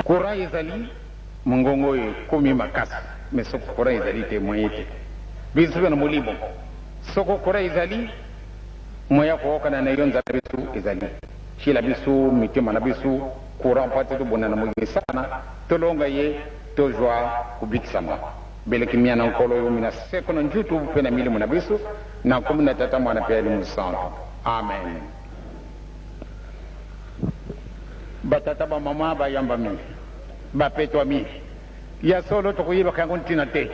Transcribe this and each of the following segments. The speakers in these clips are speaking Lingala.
Courant ezali mongongo oyo ekomi makasi mais soko courant ezali te moyen te biso mpe na molimo soko courant ezali moyen ya koyokana na yo nzambe biso ezali tiela biso mitema na biso courant mpo ate tobunda na mokili satana tolonga ye tozwa kobikisama bele kimia na nkolo eumi na seko na njutu mpe na milimo na biso na nkombo na tata mwana mpe ya elimo santu amen batata bamama bayambami bapetwami ya solo tokoyebaka yango ntina te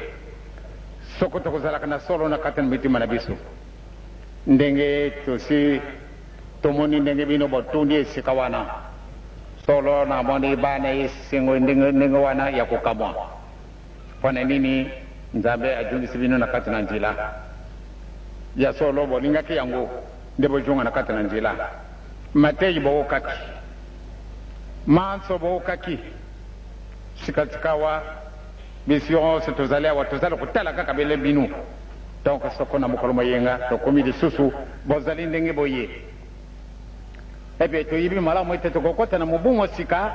soko tokozalaka na solo na kati na mitima na biso ndenge tosi tomoni ndenge bino botundi esika wana solo namoni bana esengo ndenge ndenge wana ya kokamwa mpo na nini nzambe ajungisi bino na kati na nzela ya solo bolingaki yango nde bozonga na kati na nzela mateyi bookaki manso bookaki sikasikawa biso nyonso tozali awa tozali kotala kaka bele bino donc soko na mokolo moyenga tokomi lisusu bozali ndenge boye ebe toyebi malamu ete tokokota na mobu mosika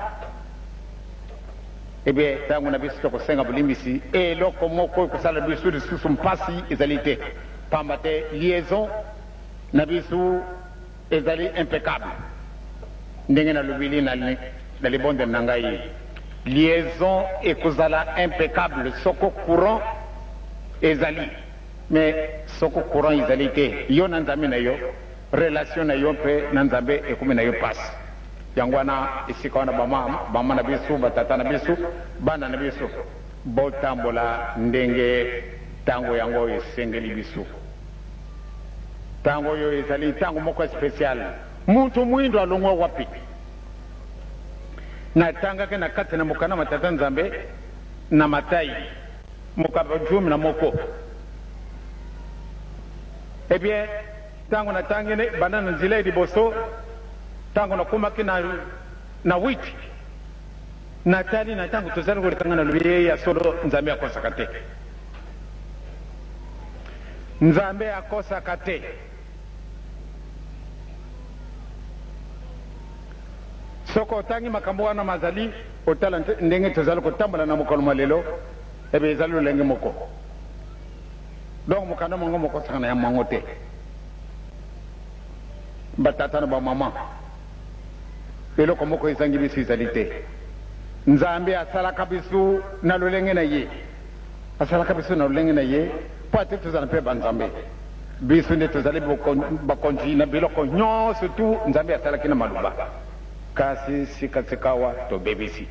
ebe ntango na biso tokosenga bolimbisi eloko moko ekosala biso lisusu mpasi ezali te pamba te liaison na biso ezali impeccable ndenge nalobili na, na libondeli na ngai liaison ekozala impeccable soko courant ezali mais soko courant ezali te yo na nzambe na yo relation na yo mpe na nzambe ekomi na yo mpasi yango wana esika wana bama bama na biso batata na biso bana na biso botambola ndenge ntango yango oyo esengeli biso ntango oyo ezali ntango moko spécial mutu mwindo alongwa wapi natangaki na kati na mokanda ma tata nzambe na matai mokabo 11 eh bien ntango natangi banda na nzela ya liboso ntango nakomaki na, na 8. Natali na ntango tozali koleka, ngai nalobi, Ee, ya solo, Nzambe akosaka te. Nzambe akosaka te. Soko otangi makambo wana mazali, otala ndenge tozali kotambola na mokolo mwa lelo, ebe ezali lolenge moko. Donc mokanda mwango mokosaka na ya mwango te. Batata na bamama, eloko moko ezangi biso ezali te. Nzambe asalaka biso na lolenge na ye. Asalaka biso na lolenge na ye mpo ate tozala mpe banzambe. Biso nde tozali bakonzi na biloko nyonso tu Nzambe asalaki na maloba. Kasi sikasikawa tobebisi.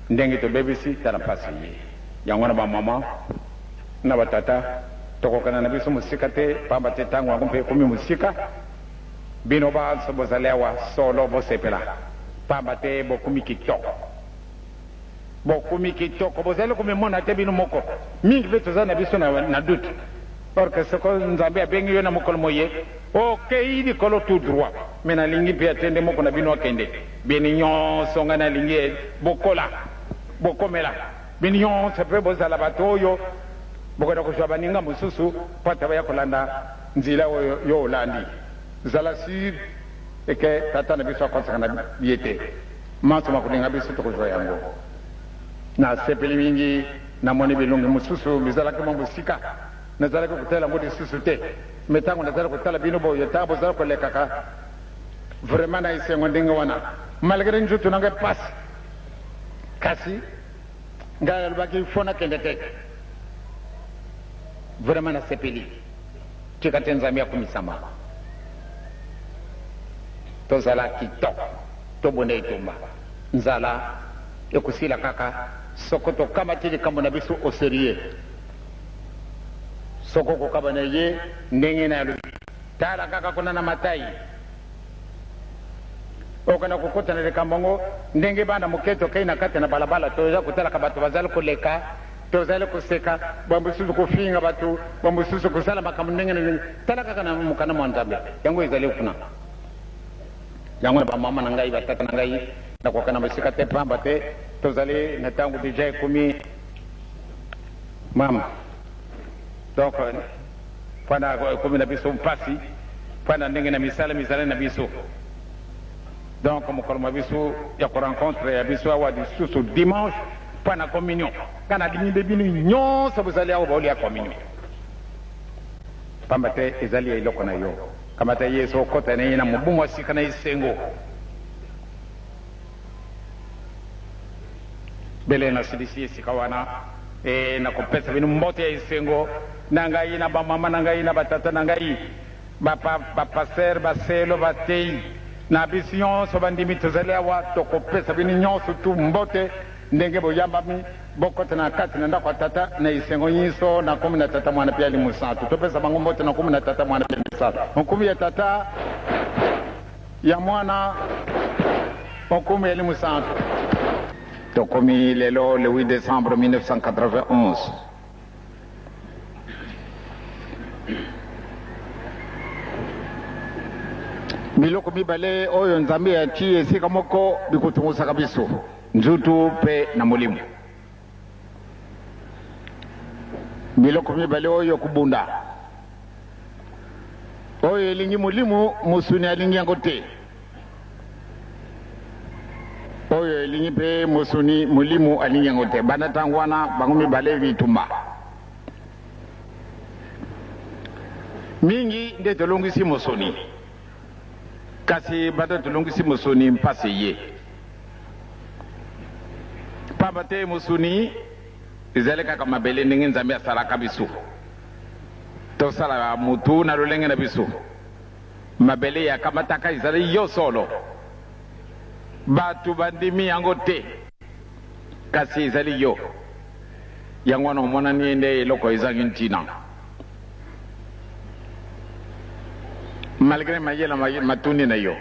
Ndenge tobebisi, tala mpasi ye. Yango wana bamama na batata, tokokana na biso mosika te, pamba te ntango yango mpe ekomi mosika. Bino banso bozali awa, solo bosepela, pamba te bokomi kitoko. Bokomi kitoko, bozali komimona te bino moko. Mingi mpe tozali na biso na, na doute. Or que soko Nzambe abengi yo na mokolo moye, okei likolo tout droit. Mais nalingi mpe ate nde moko na bino akende. Bino nyonso ngai nalingi bokola, bokomela. Bino nyonso mpe bozala bato oyo bokenda kozwa baninga mosusu mpo ata baya kolanda nzela oyo yo olandi. Zala sur que Tata na biso akosaka na ye te. Manso makolinga biso tokozwa yango. Nasepeli mingi, namoni bilongi mosusu bizalaki mwa mosika, nazalaki kotala yango lisusu te. Mais tango nazali kotala bino boye, tango bozali kolekaka, vraiment na esengo ndenge wana, malgre nzoto na ngai pasi, kasi ngai nalobaki il faut nakende te. Vraiment nasepeli. Tika te Nzambe akumisama. Tozala kitoko, tobunda etumba. Nzala ekosila kaka soko tokamati likambo na biso au serieux. Soko okokaba na ye ndenge na tala kaka kuna na Matai, okenda kokota na likambo yango ndenge bana moke tokei na kati na balabala, toza kotalaka bato bazali koleka, tozali koseka, bamosusu kofinga bato, bamosusu kosala makambo ndenge na ndenge. Tala kaka na mokanda mwa Nzambe, yango ezali kuna. Yango na bamama na ngai, batata na ngai, nakokana mosika te, pamba te tozali na ntango deja ekomi mama. Donc mpona ekomi na biso mpasi mpona ndenge na misala mizali na biso. Donc mokolo mwa biso ya korencontre ya biso awa lisusu dimanche mpo na communion. Nga nalingi nde bino nyonso bozali awa baolia communion, pamba te ezali ya eloko na yo. Kamata Yesu okota na ye na mobu mwa sika na esengo. Bele nasilisi esika wana e nakopesa bino mbote ya esengo na ngai na bamama na ngai na batata na ngai bapastere, baselo, bateyi na biso nyonso bandimi tozali awa, tokopesa bino nyonso tu mbote ndenge boyambami bokota na kati na ndako ya Tata na esengo nyonso na nkombo na Tata, Mwana mpe Elimo Santu. Topesa bango mbote na nkombo na Tata, Mwana mpe Elimo Santu. Nkombo ya Tata, ya Mwana, nkombo ya Elimo Santu. Tokomi lelo le 8 décembre 1991. Biloko mibale oyo Nzambe atii esika moko bikotungusaka biso, nzutu mpe na molimo. Biloko mibale oyo kobunda, oyo elingi molimo, mosuni alingi yango te. Oyo elingi mpe mosuni, molimo alingi yango te. Banda ntango wana bango mibale bitumba mingi nde tolongisi mosuni, kasi banda tolongisi mosuni mpasi eye, pamba te mosuni ezali kaka mabele ndenge Nzambe asalaka biso, tosala mutu na lolenge na biso. Mabele ya kamataka ezali yo solo. Bato bandimi yango te, kasi ezali yo. Yango wana omonani nde eloko ezangi ntina. Malgre mayele matundi na yo,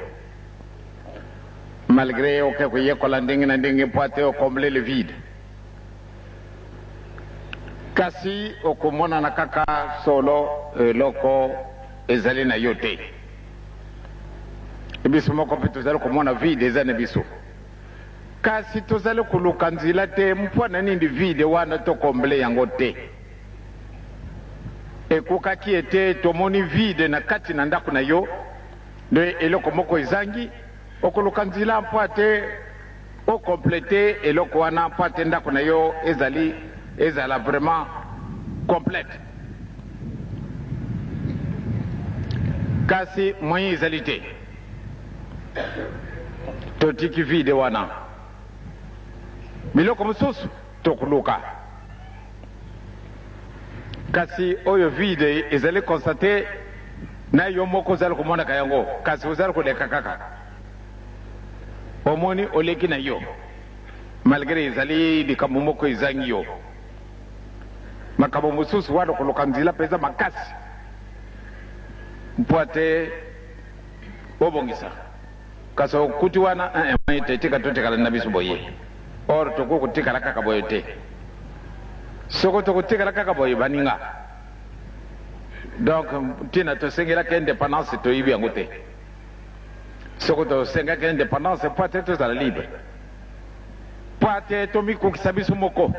malgre oke koyekola ndenge na ndenge mpo ate okomble le vide, kasi okomonana kaka solo eloko ezali na yo te. Biso moko mpe tozali komona vide eza na biso. Kasi tozali koluka nzela te mpo na nini vide wana to combler yango te. Ekokaki ete tomoni vide na kati na ndako na yo, nde eloko moko ezangi, okoluka nzela mpo ete o completer eloko wana mpo ete ndako na yo ezali ezala vraiment complète. Kasi moyen ezali te. Totiki vide wana. Biloko mosusu tokoluka. Kasi oyo vide ezali constate na yo moko ozali komonaka yango, kasi ozali koleka kaka. Omoni oleki na yo malgre ezali likambo moko ezangi yo. Makambo mosusu wana okoluka nzela mpenza makasi mpo ete obongisa, kasi okuti wana eh, eh, te tika totikala na biso boye. Or tokoki kotikala kaka boye te. Soko tokotikala kaka boye baninga, donc ntina tosengelaka independance toyebi yango te. Soko tosengaki independance mpo ete tozala libre, mpo ete tomikokisa biso moko,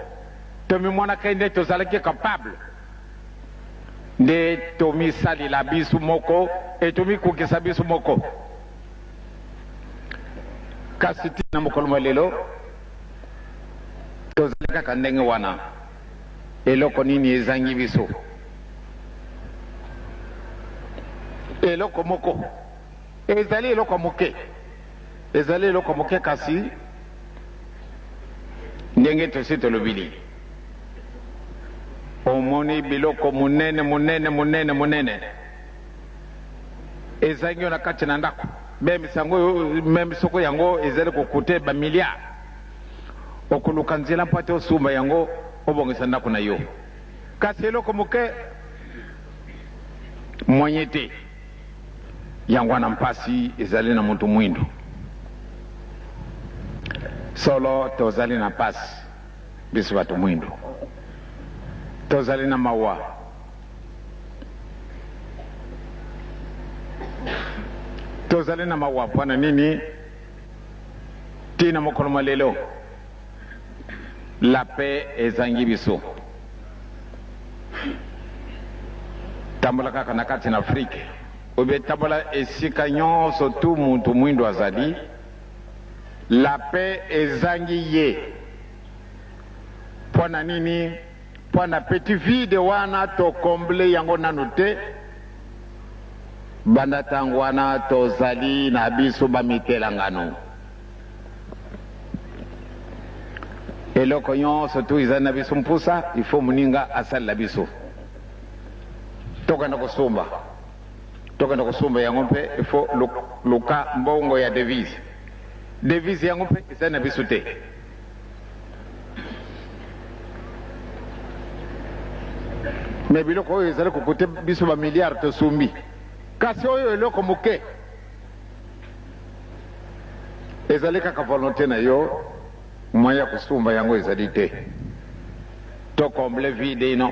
tomimonaka nde tozalaki capable, nde tomisalela biso moko e tomikokisa biso moko. Kasi ti na mokolo mwa lelo tozali kaka ndenge wana. Eloko nini ezangi biso? Eloko moko ezali eloko moke, ezali eloko moke, kasi ndenge tosi tolobili, omoni biloko monene monene monene monene ezangi yo na kati na ndako, meme sango meme soko yango ezali kokute ba milliards, okoluka nzela mpo ete osumba yango obongisa ndako na yo. Kasi eloko moke moyen te. Yango wana mpasi ezali na moto mwindo. Solo tozali na mpasi biso bato mwindo, tozali na mawa. Tozali na mawa mpo na nini? Tii na mokolo mwa lelo la paix ezangi biso. Tambola kaka na kati na Afrique, obe tambola esika nyonso tu muntu mwindo azali, la paix ezangi ye. Mpo na nini? Mpo na petit vide wana to combler yango nanu te. Banda tango wana tozali na biso bamitelangano. Eloko nyonso tu ezali na biso mpusa, il faut moninga asalela biso. Tokenda kosomba, tokenda kosomba yango mpe il faut luka mbongo ya devise. Devise yango mpe ezali na biso te. Me biloko oyo ezali kokute biso ba milliards tosombi, kasi oyo eloko moke ezali kaka volonte na yo, moyen ya kosomba yango ezali te. To comble vide ino,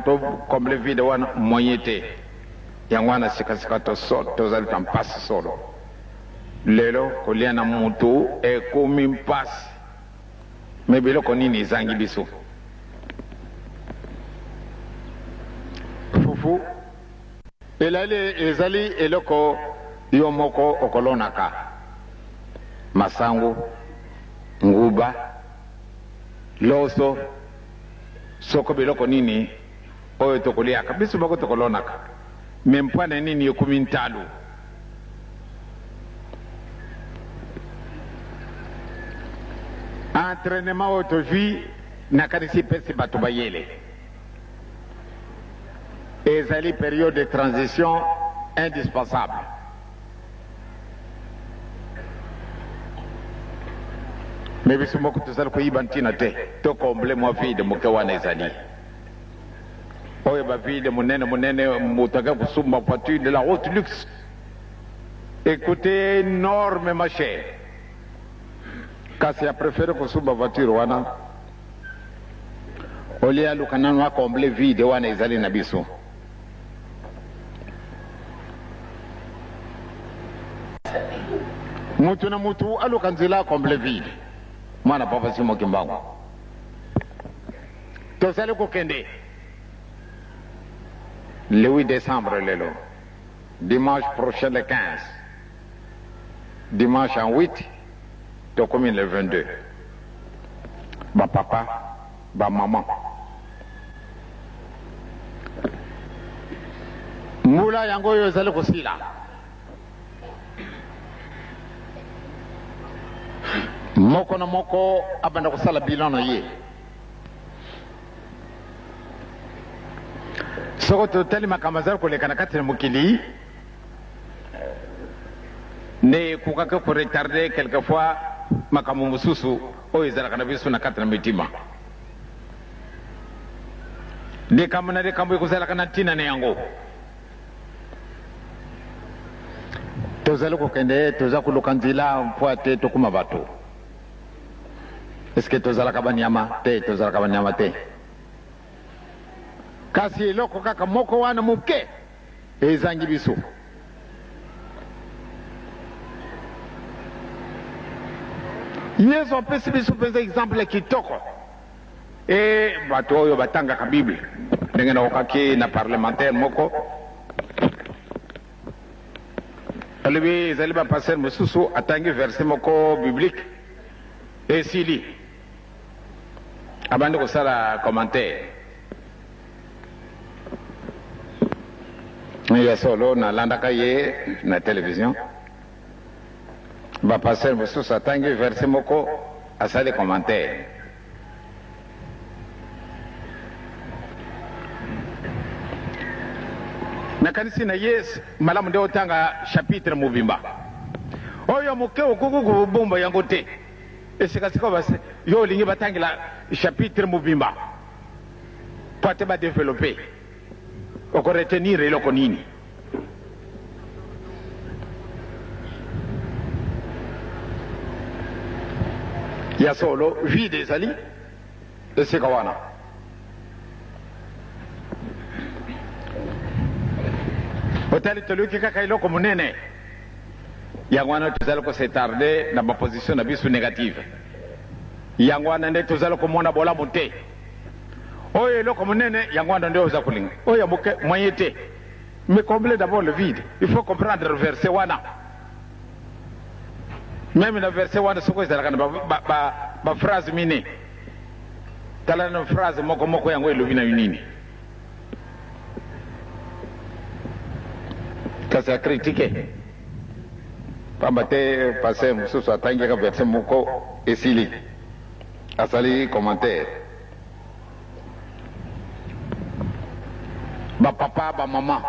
to comble vide wana moyen te. Yango wana sikasika tozali na mpasi solo. Lelo kolia na mutu ekomi mpasi. Me biloko nini ezangi biso? Fufu elali ezali eloko yo moko okolonaka, masangu, nguba, loso, soko biloko nini oyo tokoliaka biso moko tokolonaka. Me mpwana nini ekomi ntalo? Entraînement oyo tozwi nakanisi epesi bato bayele. Ezali periode de transition indispensable. Me biso moko tozali koyiba ntina te, to comble mwa vide moke wana ezali. Oyo ba vide monene monene, moto ake kosumba voiture de la haute luxe ekoute énormément cher, kasi a préféré kosumba voiture wana olie aluka nanu acomble vide wana ezali na biso. Mutu na mutu aluka nzela acomble vide. Mwana Papa Simon Kimbangu. Tozali kokende le 8 décembre lelo, dimanche prochain le 15, dimanche en 8 tokomi le 22. Ba papa, ba maman, mbula yango oyo ezali kosila. Moko na moko abanda kosala bilan na ye. Soko totali makambo azali koleka na kati na mokili, nde ekokaki koretarde quelquefois makambo mosusu oyo ezalaka na biso na kati na mitima. Likambo na likambo ekozalaka na ntina na yango. Tozali kokende, toza koluka nzela mpo ete tokoma bato. Eske tozalaka banyama? Te, tozalaka banyama te. Kasi eloko kaka moko wana moke ezangi biso. Yesu apesi biso mpenza exemple kitoko. E bato oyo batangaka Bible, ndenge naokaki na parlementaire moko alobi ezali ba pasteur mosusu atangi verset moko biblique esili abandi kosala commentaire ya solo. Nalandaka ye na television, ba pasteur mosusu atangi verset moko, asali commentaire. Nakanisi na ye malamu nde otanga chapitre mobimba. Oyo moke okoki kobomba yango te. Esika sikoyo yo olingi batangela chapitre mobimba po ate badevelope, okoretenir eloko nini? Ya solo, vide ezali esika wana. Otali, toluki kaka eloko monene. Yango wana tozali kosetarde na baposition na biso negative. Yango wana nde tozali komona bolamu te. Oyo eloko monene, yango wana nde oza kolinga. Oyo ya moke, moyen te. Mais combler d'abord le vide. Il faut comprendre verset wana. Meme na verset wana, soko ezalaka na ba phrase mine, tala na phrase moko moko yango elobi na yo nini. Kasi akritike pamba te pasteur mosusu atangaka verset moko esili, asali commentaire. Ba papa, ba mama,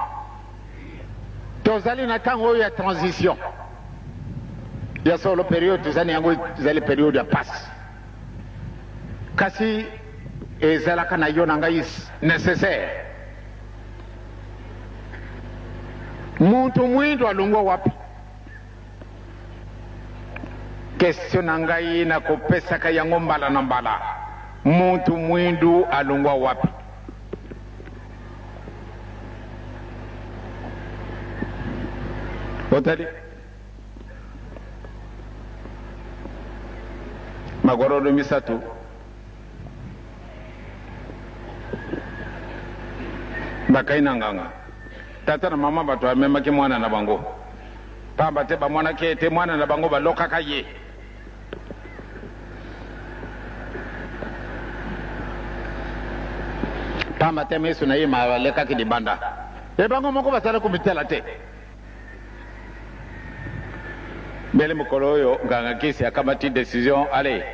tozali na ntango oyo ya transition. Ya solo, periode tozali yango ezali periode ya pasi, kasi ezalaka na yo na ngai nécessaire. Muntu mwindo alongwa wapi? Question na ngai nakopesaka yango mbala na mbala. Muntu mwindu alongwa wapi? Otali magorodo misatu bakai na nganga. Tata na mama bato amemaki mwana na bango pamba te bamonaki ete mwana na bango balokaka ye. Pamba te miso na ye malekaki libanda, e bango moko bazali komitala te. Mbele mokolo oyo nganga kisi akamati decision, ale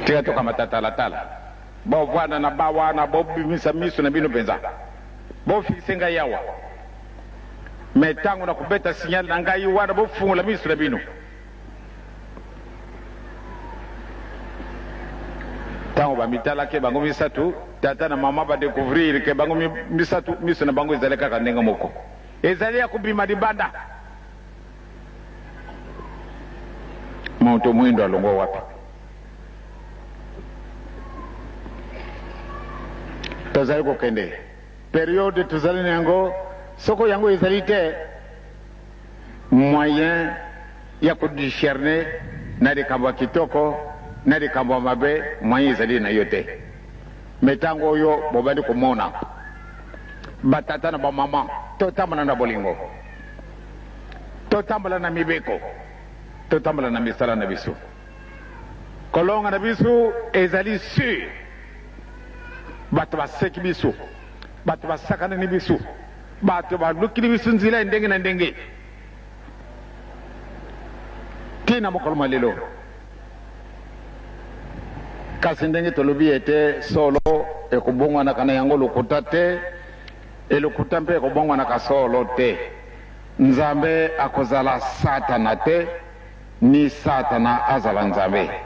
tika tokamata talatala, bovanda na ba wana, bobimisa miso na bino mpenza, bofikise ngai awa. Me ntango na kobeta signal na ngai wana, bofungola miso na bino. Ntango bamitalaki bango misatu, tata na mama badecouvrir ke bango misatu miso na bango ezali kaka ndenge moko, ezali ya kobima libanda. Moto mwindo alongwa wapi? Tozali kokende periode tozali na yango, soko yango ezali te. Moyen ya ko discerner na likambo ya kitoko na likambo ya mabe, moyen ezali na yo te. Mais tango oyo bobandi komona ba tata na ba maman, totambola na bolingo, totambola na mibeko, totambola na misala na biso. Kolonga na biso ezali sur. Bato baseki biso, bato basakanani biso, bato balukili biso nzela ya ndenge na ndenge tii na mokolo mwa lelo. Kasi ndenge tolobi ete solo ekobongwanaka na yango lokuta te, e lokuta mpe ekobongwanaka solo te. Nzambe akozala Satana te, ni Satana azala Nzambe.